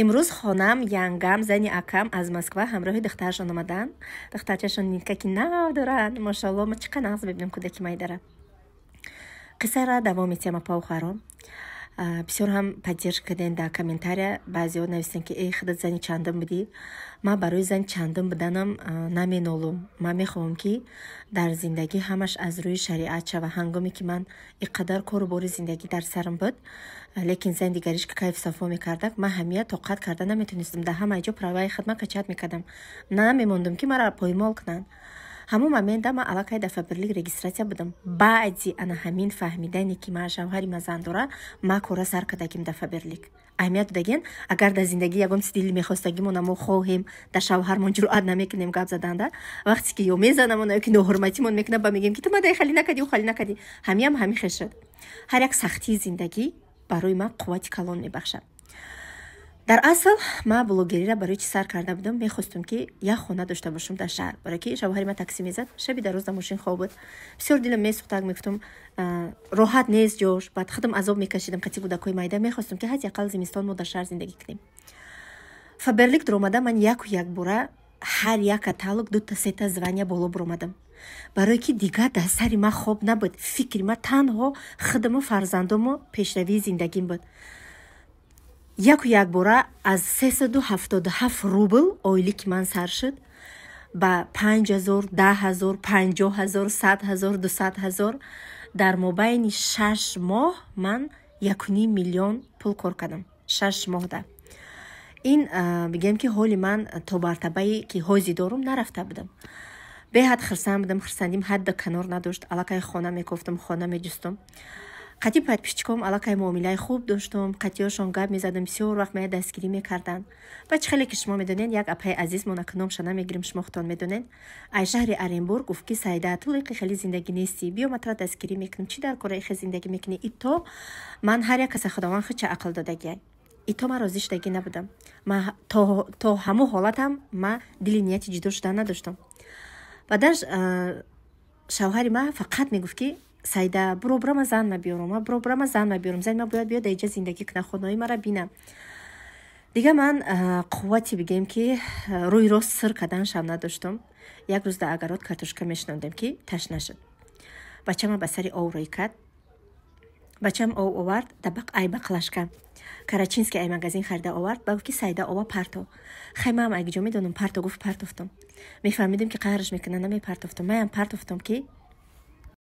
Имрӯз хонам, янгам, зани акам аз Москва ҳамроҳи духтарашон омаданд. Духтарчашон никаки нав доранд, машоалло. Ма чӣ қадр нағз мебинам кӯдаки майдара. Қиссаро давом метиҳам, апау хоҳарон. Бисёр ҳам поддержка кардем дар комментария. Баъзеҳо навистанд, ки эй, худат зани чандум будӣ. Ман барои зани чандум буданам наменолум. Ман мехоҳам, ки дар зиндагӣ ҳамаш аз рӯи шариат шава. Ҳангоме ки ман ин қадар кору бори зиндагӣ дар сарам буд, лекин зани дигариш ки кайфу сафо мекардак, ман ҳамия тоқат карда наметонистам. Дар ҳамаи ҷо праваи худма качать мекардам, намемондум, ки маро поймол кунанд. Ҳамон момента ман аллакай дар Фаберлик регистрация будам. Баъди ана ҳамин фаҳмидане, ки ман шавҳари ма зан дора, ман кора сар кардагим дар Фаберлик. Аҳамият додагин, агар дар зиндагӣ ягон чиз дили мехостагимона мо хоҳем, дар шавҳармон ҷуръат намекунем гап заданда. Вақте ки ё мезанамон, ё ки ноҳурматимон мекунад, ба мегӯем, ки ту мадай хали накардӣ, ӯ хали накардӣ. Ҳамиам ҳамин хел шуд. Ҳар як сахтии зиндагӣ барои ман қуввати калон мебахшад. Дар асл ман блогериро барои чӣ сар карда будам? Мехостум, ки як хона дошта бошам дар шаҳр, барое ки шавҳари ман таксӣ мезад, шаби дар рӯз дар мошин хоб буд. Бисёр дилам месӯхтак, мегуфтум, роҳат нест ҷош. Баъд худам азоб мекашидам қати кӯдакҳои майда. Мехостум, ки ҳадди ақал зимистон мо дар шаҳр зиндагӣ кунем. Фаберлик дуромада, ман яку якбора ҳар як каталог дута, сета звания боло буромадам, барое ки дигар дар сари ман хоб набуд. Фикри ман танҳо худаму фарзандому пешравии зиндагим буд. Яку якбора аз 377 рубл ойлики ман сар шуд ба 5000, 10 000, 50 000, 100 000, 200 000. Дар мобайни 6 моҳ ман 1,5 миллион пул кор кардам, 6 моҳда. Ин бигем, ки ҳоли ман то мартабае, ки ҳози дорум, нарафта будам. Беҳад хирсанд будам, хирсандим ҳадда канор надошт. Аллакай хона мекофтам, хона меҷустум. Қатъи подписчиком аллакай муомилаи хуб доштум, қатъиёшон гап мезадам, бисёр вақт мая дастгирӣ мекарданд. Ба чӣ хеле ки шумо медонед, як апаи азиз, мо номша намегирем, шумо худтон медонед, ай шаҳри Оренбург гуфт, ки Саида, ту лоиқи хеле зиндагӣ нестӣ, биё, ма тура дастгирӣ мекунам, чӣ дар кора ихе зиндагӣ мекунӣ? Ито ман ҳар як каса Худованд худча ақл додагиай. Ито ман розӣ шудагӣ набудам. Ма то ҳамун ҳолатам ма дили нияти ҷудо шудан надоштам. Баъдаш шавҳари ман фақат мегуфт, ки Сайда, буро, бура, ма зан ма биёрам, ма буро, бура, ма зан ма биёрам, зани ма бояд биёд, дар иҷа зиндагӣ кунад, хонаҳои мара бина. Дига ман қуввати, бигем, ки рӯи рост сир карданашам надоштум. Як рӯз дар огород картошка мешинондем, ки ташна шуд бачама, ба сари ов рӯй кард. Бачам ов овард, ай баклажка карачинский ай магазин харида овард. Ба гуфт, ки Сайда, ова парто. Хай, маам айгиҷо медонам, парто гуфт, партофтам. Мефаҳмидем, ки қаҳраш мекунад, намепартофтам. Маям партофтам, ки